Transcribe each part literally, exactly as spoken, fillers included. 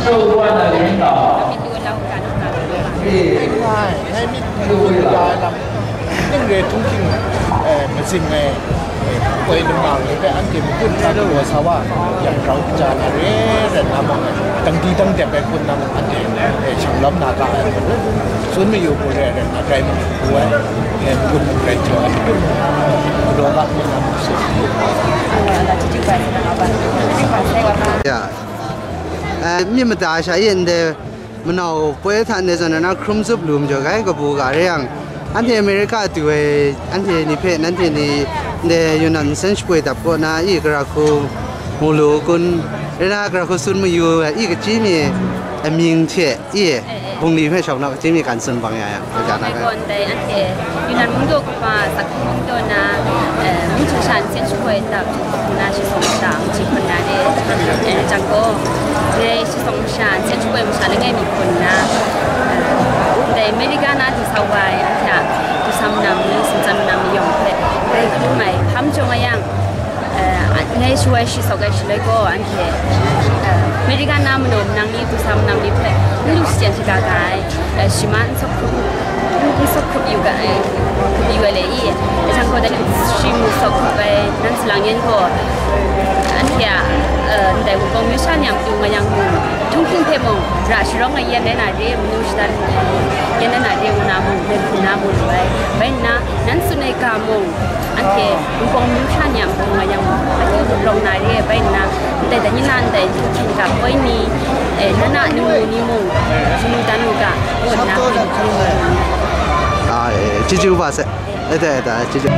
受关的领导， Ngai, ngai myit lu ya lam, ning re htunghking, eh, mazing ai, eh, koi lama re hpe anhte makun nna galaw sa wa, yang grau kaja na re, rai nna mung, dangdi dangdep ai hpun nang anhte, eh, shanglawm na ga ai hpe, tsun mayu hku re ai rai nna, grai mung hku ai, eh, makun mung grai jaw ai, makun mung galaw ga hpun nang tsun mayu. Ya. Eh, myit mada sha e ndai manau poi hta ndai zawn na hkrum zup lu majaw, gai kabu ga re yang, anhte America du ai, anhte ni hpe, nanhte ni ndai Yunnan nsen shapoi dap kaw na i, gara hku mu lu kun, rai na, gara hku tsun mayu ai i, kachyi mi amying hte i, bungli hpe shawng na kachyi mi kan tsun bang ya yang, kaja na Ngai gai. Gaw ndai anhte Yunnan mungdaw kaba, Sakhi mungdaw na, eh, mungchin sha nsen shapoi dap na shi sawng sha, mungchin hpun na re, eh, jang gaw, ngai shi sawng sha, nsen shapoi masha langai mi hpun na, eh, ndai America na du sa wa ai, anhte a du sam nam ni, sintsan nam ni yawng hpe, grai hkrum ai, hpa majaw nga yang, eh, ngai shu ai shi sawk ai shaloi gaw, anhte, eh, America na manaw manang ni, du sa manang ni hpe, n lu shaten shaga ga ai, eh, shi ma n sawk hkrup, n sawk hkrup yu ga ai, hkrup yu ai le i, jang gaw, dai shi mu sawk hkrup ai, nan salang yan gaw, anhte a, eh, ndai Wunpawng myu sha ni a matu nga yang mung, htunghking hpe mung, ra sharawng ai yan rai na re, manu shadan ai yan rai na re, ngu na mung, ngai hpun na mu lu ai. Bai nna, nan tsun ai ga mung, anhte Wunpawng myu sha ni a matu nga yang mung, akyu rawng na re, bai nna, ndai dan ni na ndai htunghking ga poi ni, eh, na na ni mu ni mung, shanu dan u ga, ngu nna hpun hpun nga ai. Ah, eh, chyeju ba sai. Eh, da, da, chyeju.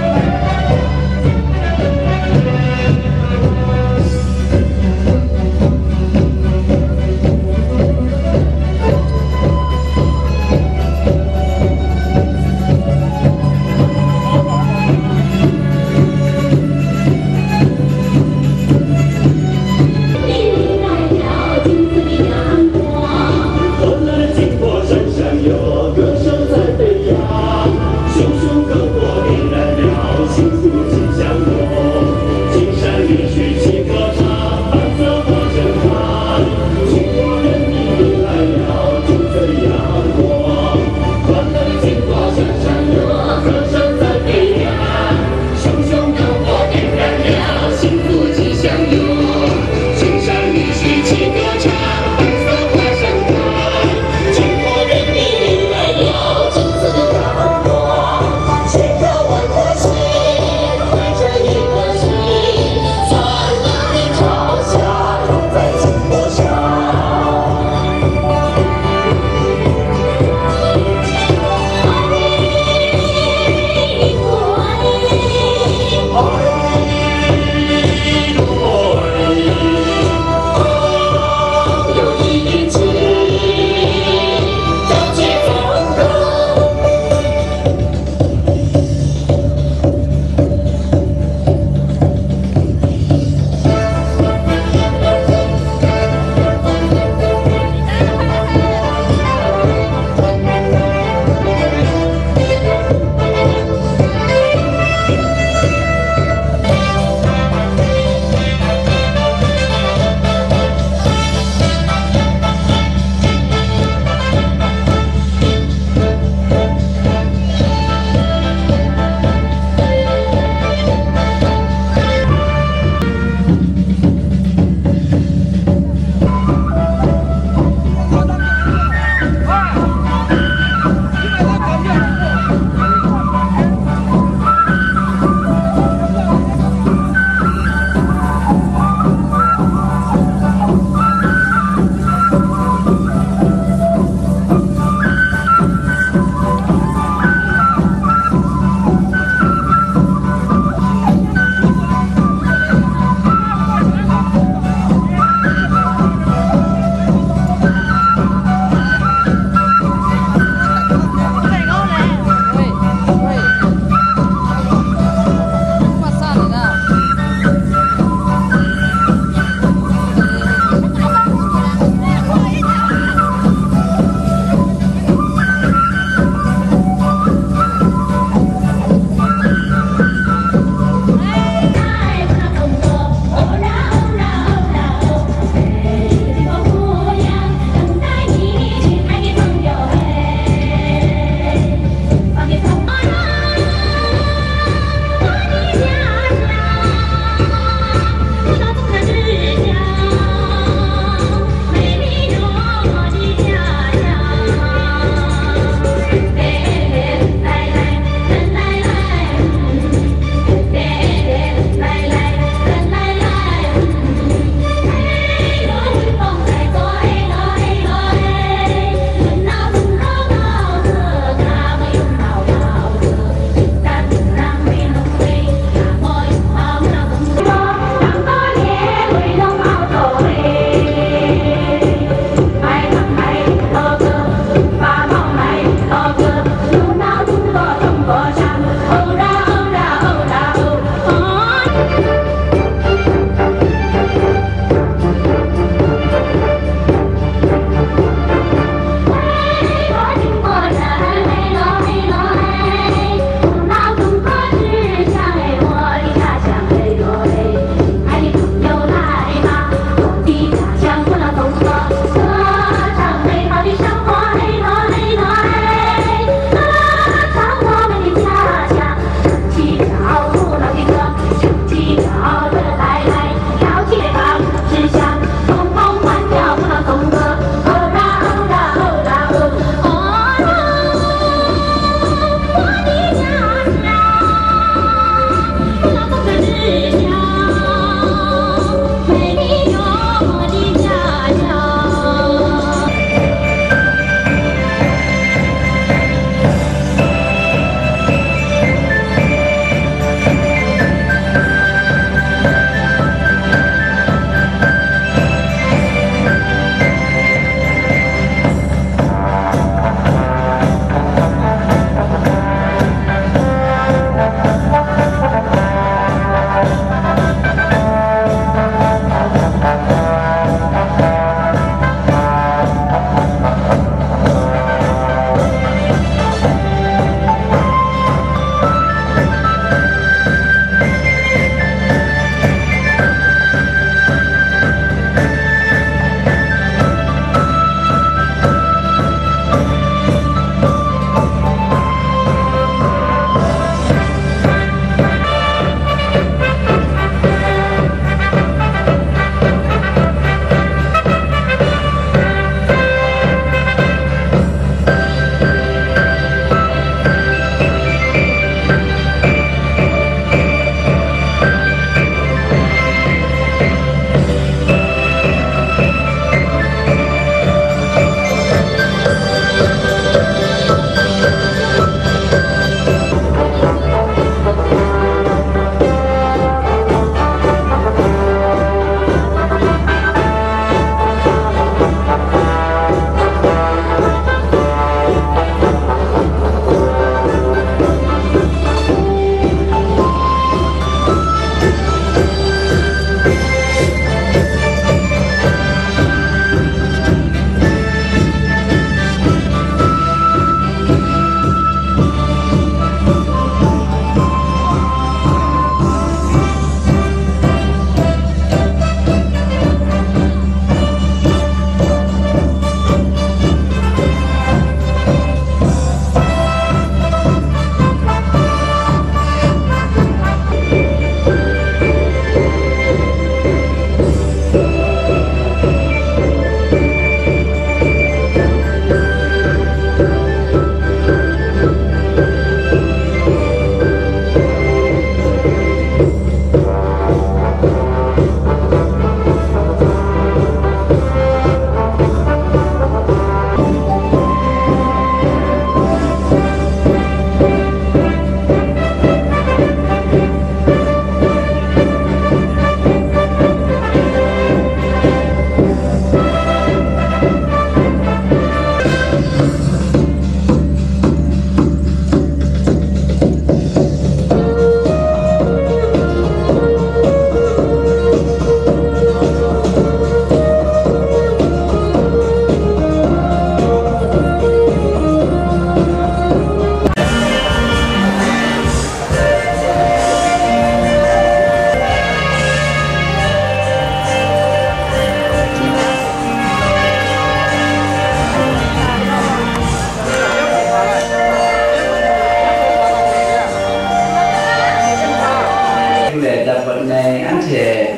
Dapmat nai anhte,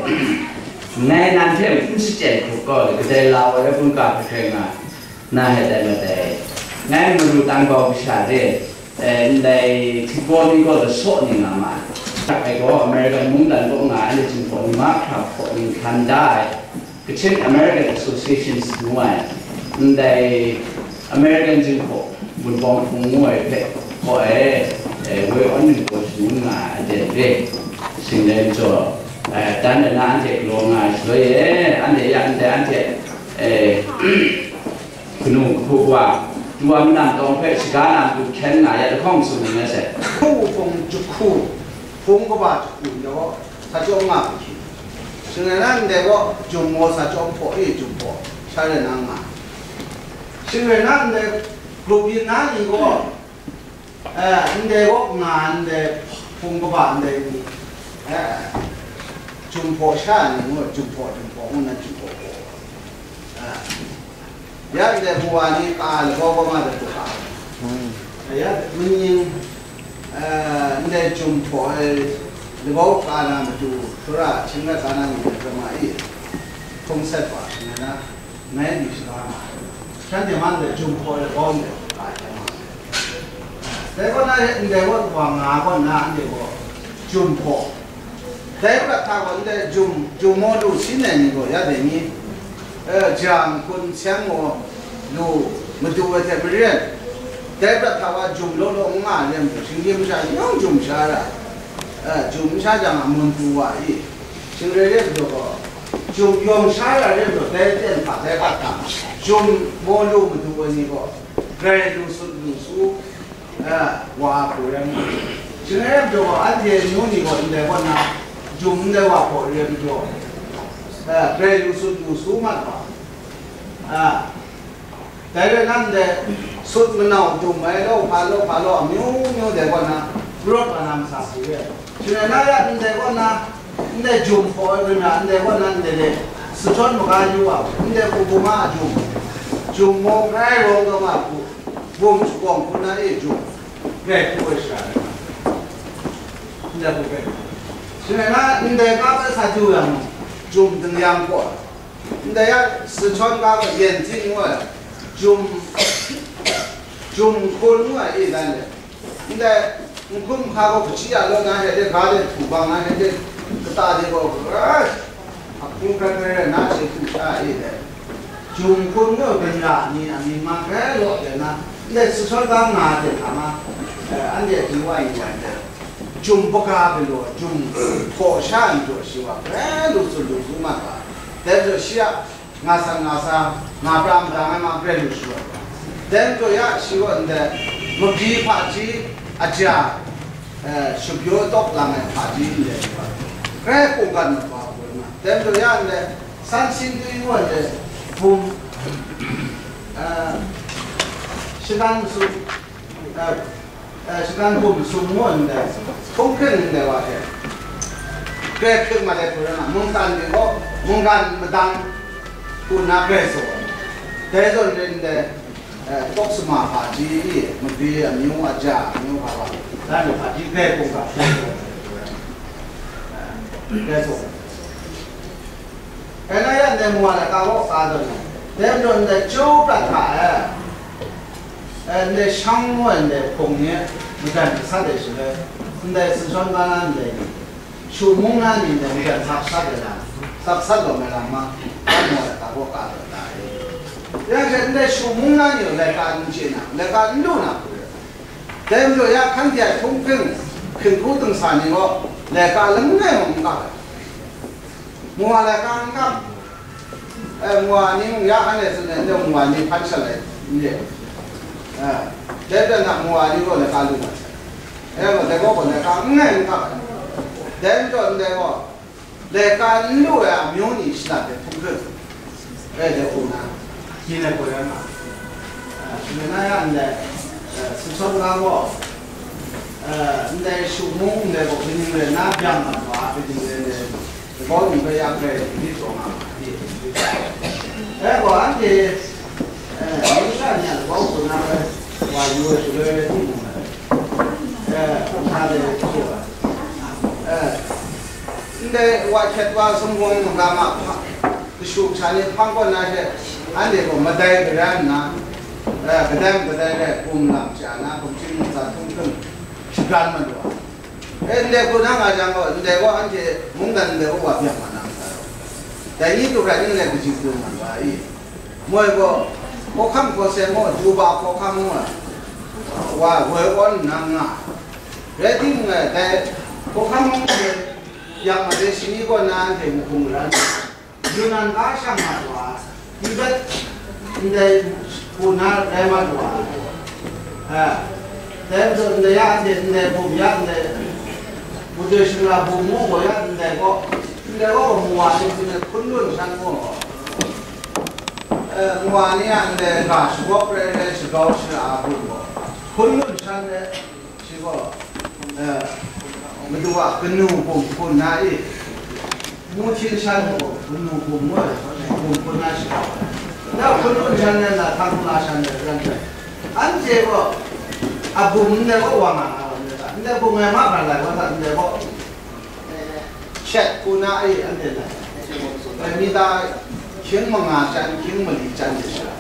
ngai nang hpe n shachyen hkrup gaw, kadai la wa ai hpung ga hpe hkrai nga, na he tai madai. Ngai maru tang bau kasha re, eh, ndai htingbaw ni gaw lasaw ni nga ma ai. Htak ai gaw, American mungdan kaw nga ai, anhte Jinghpaw ni mahkra hpaw ni hkan da ai. Kachin American Associations ngu ai, ndai American Jinghpaw Wunpawng Hpung ngu ai hpe kaw ai, eh, woi awn ningbaw shangun nga ai aten re. Shing rai majaw, eh, dan na anhte galaw nga ai shaloi e, anhte ya ndai anhte, eh, kanu kahku wa, du wa manam tawng hpe shaga na matu hkyen nga ya lahkawng tsun ning ai sai. Hpu hpung jahku, hpung kaba jahku, ya gaw, sa chyawm nga hku hkying. Shing rai na ndai gaw, jum maw sa chyawm hpaw e, jum hpaw sha rai na nga. Shing rai na ndai grup yin na ni gaw, eh, ndai gaw nga ndai hpung kaba ndai ni, eh, jum hpaw sha ni ngu, jum hpaw, jum hpaw ngu na jum hpaw hpaw. Eh, Ya ndai hpu wa ni ka ai labau kawma de hku ka ai. Ya, maning, eh, ndai jum hpaw ai labau ka na matu, Tara hkying rai ka na ni hpe ma i, hpung sat wa, nga na, ngai ni shaga nga ai. Shanhte man de jum hpaw ai labau ndai hku ka ai hkyen ma ai. Dai kaw na, ndai kaw wa nga kaw na, anhte gaw jum hpaw. Dai prat hta gaw ndai jum, jum maw lu sin ai ni gaw, ya dai ni, eh, jang, hkun, seng maw lu madu ai hte maren, dai prat hta wa jum law law n nga ai lam hte, shinggyim masha yawng jum sha ra, eh, jum n sha jang a, mun pru wa i, shing rai rai majaw gaw, jum yawng sha ra rai majaw, dai ten hpa, dai prat hta, jum maw lu madu ai ni gaw, grai lu sut lu su, eh, wa a hku rai nna, shing rai majaw gaw, anhte amyu ni gaw ndai kaw na, jum ndai wa hpaw re ai majaw, eh, grai lu sut lu su mat wa, eh, dai rai nna ndai sut manau jum ai law hpa law hpa law amyu myu dai kaw na, rawt wa na masa hku re ai. Shing rai na ya ndai kaw na, ndai jum hpaw ai hkrum ya, ndai kaw na ndai le, sahtawn maga yu wa, ndai hku hkuma a jum, jum maw grai rawng taw nga hku, bum shakawng hku na e jum, grai hku ai shara ai. Ndai hku grai. Shing rai na, ndai ga bai sa du yang, jum ding yang gaw, ndai ya sahtawn ga bai yen ting ngu ai, jum, jum hkun ngu ai e dan le. Ndai, n hkum hka gaw hpaji ya law na hte de, ga de htu bang na hte de, kata de gaw, ai, ahpung hkrai hkrai rai na hte htu sha e de, jum hkun gaw, byin ra ni, amying ma grai law de na, ndai sahtawn ga nga de hta ma, eh, anhte a di wa yu wa ndai, jum hpaga galaw, jum hpaw sha ai majaw shi wa, grai lu tsun lu tsun mat ga, dai majaw shi a, nga san nga sa, nga pra madang ai ma grai lu sharawt. Dai majaw ya shi gaw ndai, mabyi hpaji aja, eh, shapyaw tawk lang ai hpaji ndai wa, grai hkunggan mat wa hku nga. Dai majaw ya ndai, san sin dwi ngu ai ndai, bum, eh, shagan masum, eh, eh, shagan bum sum ngu ndai, hkunghkring ndai wa hte, grai hkring mat ai hku rai nna, mungkan ni gaw mungkan madang hku nna grai tsaw ai. Dai zawn rin ndai, eh, tawk sama hpaji, mabyi amyu aja, amyu hpa wa, dan ni hpaji grai hkungga, grai tsaw ai. Dai na yan dai mawa laika gaw ka tawn ai. Dai majaw ndai chyu prat hta e, e, ndai shang ngu ai ndai hpung ni madan gasat ai shaloi, ndai sahtawn ga na ndai ni, shu mung na ni ndai madan hkap sat ai lam, hkap sat lawm ai lam ma, dai mawa laika gaw ka tawn da ai. Ya she ndai shu mung na ni gaw laika n chye na, laika n lu na hku rai. Dai majaw ya hkan hte ai hpung hpring, hpring hku dingsa ni gaw laika langai mung n kap ai. Mawa laika n kap, eh, mawa ni mung ya anhte tsun ai, ndai mawa ni hpan shat ai n re. Eh, dai hpang na mawa ni gaw laika lu mat sai. Eh, dai gaw gaw laika langai n kap ai. Dai majaw ndai gaw, laika n lu ai amyu ni shada hte hpung hpring, eh, dai hku na, byin ai gaw ya nga. Eh, shing rai na ya ndai, eh, sumsawng ga gaw, eh, ndai shu mung ndai gaw kaning rai nna byang mat wa, kaning rai ndai, Labau ni hpe ya grai myit taw nga ma, e gaw, anhte, eh, Yuda ni a labau hku na bai wa yu ai shaloi rai timung, eh, nsa de hku ai, eh, Wa hkyet wa sumhpung magam a hpa, kashu kasha ni hpang kaw na she, anhte gaw madai gara nna, eh, kadai kadai rai, bum lam chya na, hkumhkrung ntsa htum htum shagran mat wa. Eh, ndai hku na nga jang gaw, ndai gaw anhte mungdan ndai gaw wa byang wa na masa gaw, dai ni du hkra ning rai kaji du mat wa i? Moi gaw, hkawhkam hkaw seng gaw, du ba hkawhkam gaw, wa woi awn nna nga. Rai timung, dai hkawhkam gaw, yang ma de shani kaw na anhte mahkum mara nna, Yunan ga shang mat wa, Tibet ndai hku na rai mat wa, a, dai majaw ndai ya ndai, ndai bum ya ndai, Bwudoi shingra bum mu gaw ya ndai gaw, ndai gaw mu wa ni hpun lun shan mu gaw, eh, mu wa ni a ndai ga shagawp rai rai, shagau shara a bum gaw, hpun lun shan rai. Shi gaw, eh, Madu a kanu bum hpun na i, mu htin shan gaw kanu bum ngu ai, bum hpun na shi gaw, na hpun hpun shan rai na, hkang hpun la shan rai ran ai. Anhte gaw, a bum ndai gaw wa nga nga wa ndai ta, ndai bum ngai ma hkra lai wa ta, ndai gaw, Shet hku na e anhte lai. Dai mita hkying manga chyan, hkying mali chyan de sha.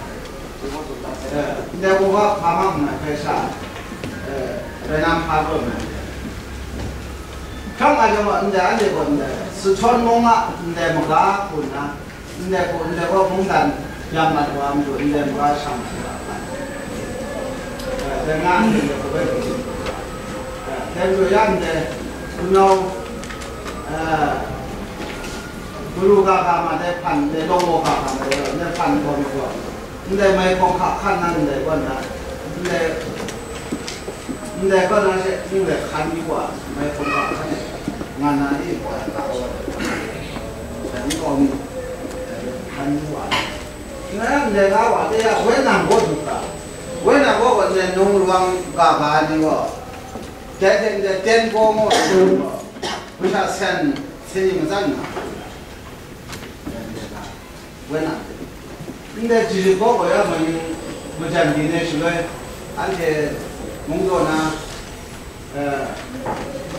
Eh, ndai hku hpa hpa mang nna hpe sha, eh, rai na hpa taw na. Hkram nga jang wa ndai anhte gaw ndai, Suthawn mung a ndai maga hku nna, ndai hku, ndai gaw mungdan yang mat wa matu, ndai maga shang mat wa. Eh, dai nga ndai hku bai hku. Eh, dai matu ya ndai, hpunau, eh, Guru ga ga ma dai hpan, dai law law ga ga ma dai, dai hpan gaw matu. Ndai mai hkawng hka hkan na ndai gaw na, ndai, ndai gaw na she, ndai hkan yu wa, mai hkawng hka hkan e, nga na ni gaw na, dai ni gaw ni, hkan yu wa. Nga ndai ga wa, dai ya, woi nang gaw du ga, woi nang gaw gaw ndai nung lawang ga ga ni gaw, dai hte ndai ten gaw gaw, masha sen, sen ni matsan nga. Woi na, ndai Jiripo gaw ya mayu majan byin ai shaloi, anhte mung daw na, eh,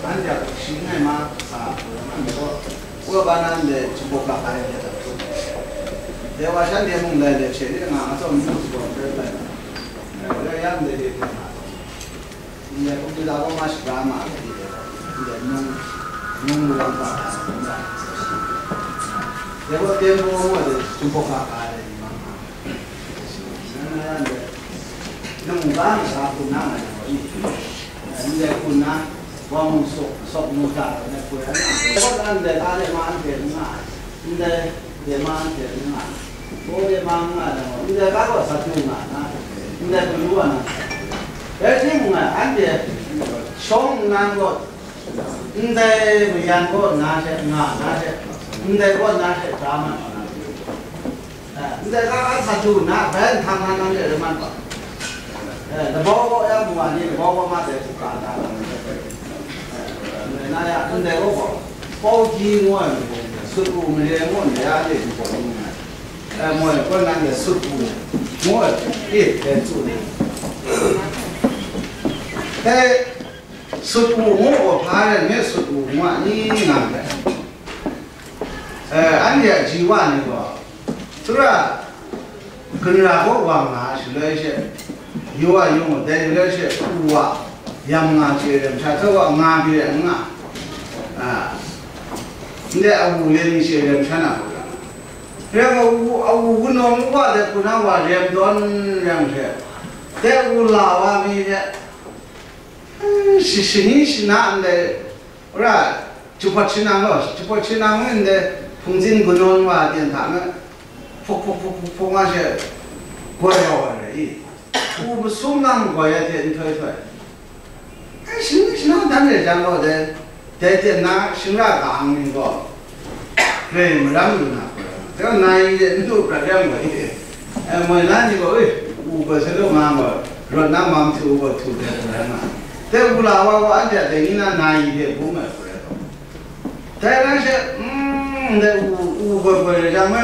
anhte a shi n ai ma sa, anhte gaw, wa ba na ndai jubawk lak ai hte, dai wa shanhte mung lai le hte ni nga atsawm n du jubawk hpe bai na, eh, ya ya ndai de hpe nga atsawm. Ndai hpung ni la gaw ma shaga ma ai, ndai nung, nung lam hpa hpa sa hpung la. Dai gaw ten gaw gaw de, Jinghpaw hka hka ai ni mang nga. Nang na ndai, nung ga ni sa hpun na nga yang gaw ni. Ndai hpun na, wa mu sawk, sawk mu ta, ndai hpun na. Gaw na ndai ga de ma anhte n nga ai. Ndai de ma anhte n nga ai. Gaw de ma n nga ai, ndai ga gaw sa du nga na. Ndai gaw yu wa na. Rai timung, anhte shawng nnan gaw, ndai mayan kaw nna hte nga na hte, ndai kaw nna hte da ma na, ndai ga a sa du nna, bai nhtang na nang de rai man ba. Eh, labau kaw ya mu wa ni, labau kaw ma dai hku ka da, eh, na ya, ndai kaw gaw, pau ji ngu ai, sut u mare ngu ai, ya de hku gaw ngu ai. Eh, moi, kaw nan de sut u ngu ai, e, e, tsun ai. Dai sut u ngu gaw hpa rai nme sut u ngu a ni nga ndai. Eh, anhte a ji wa ni gaw, sura ginra kaw wa nga shaloi she, yu a yung dai shaloi she, u wa yam nga chye rem sha, hta wa nga pyi rai n nga. Ah, ndai a wu le ni chye rem sha na, rai nga, a wu, a wu wunawng wa de hku na wa rem dawn rem she, dai wu la wa mi de, shi, shani shana ndai, Ora, jahpawt shanang gaw, jahpawt shanang ndai hpungzin gun nawn wa ten hta me, hpuk hpuk hpuk hpuk hpuk nga she, goi wa wa rai i. U masum nang goi ai hte nhtoi htoi. Ai, shing, shing dan re jang gaw dai, dai ten na shingra ka ang ning gaw, Grai maram lu na hkoi, teng nai de n lu prat rai ngai de. Ai, moi la ni gaw, e, u gaw sa lu nga gaw, rawt na mam htu u gaw htu de hkoi nga. Dai u la wa gaw, anhte a dai ni na nai de bung ai hkoi gaw. Dai rai she, mm, dai u, u goi goi rai jang me,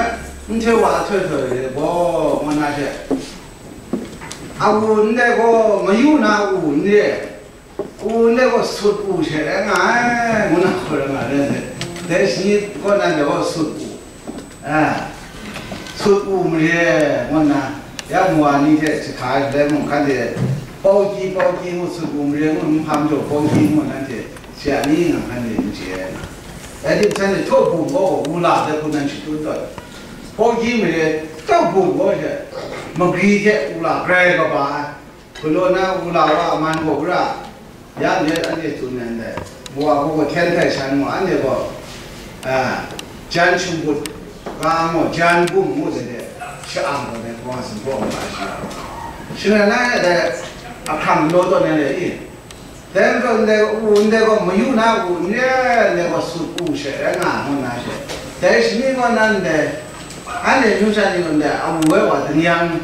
n htoi wa a htoi htoi de gaw, ngu na she. A u ndai gaw, mayu na u n re. U ndai gaw sut u she rai nga ai, ngu na hkoi rai nga ai. Dai shani kaw nan de gaw sut u, a, sut u mare ngu nna, ya mu wa ni hte jahta ai shaloi mung, hkan de, pau kyi, pau kyi ngu, sut u mare ngu, nhpam jaw pau kyi ngu, nanhte shi a ni nang hkan de n chye ai na. Dai hte shanhte htaw bum gaw wula de hku nan shadut tawn. Pau kyi mare htaw bum gaw she, magri hte wula grai kaba ai. Galaw na wula wa a man gaw ra, ya myit anhte tsun ai ndai, wa gaw hten htai shan mu, anhte gaw, a, jan shingkut ga ngu, jan bum ngu ze de, sha-ang gaw dai, wa sumgaw nga ai shi. Shing rai na, dai, ahkrang galaw tawn ai le i? Dai majaw ndai u ndai gaw mayu na u, n re ai ndai gaw sut u she rai nga, ngu na she. Dai shani gaw nan dai, anhte myu sha ni gaw ndai, awu ai wa ding yang,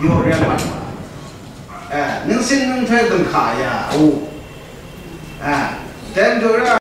yaw rai mat wa, eh, ningsin ninghtai gun hka ya u, eh, dai majaw ra,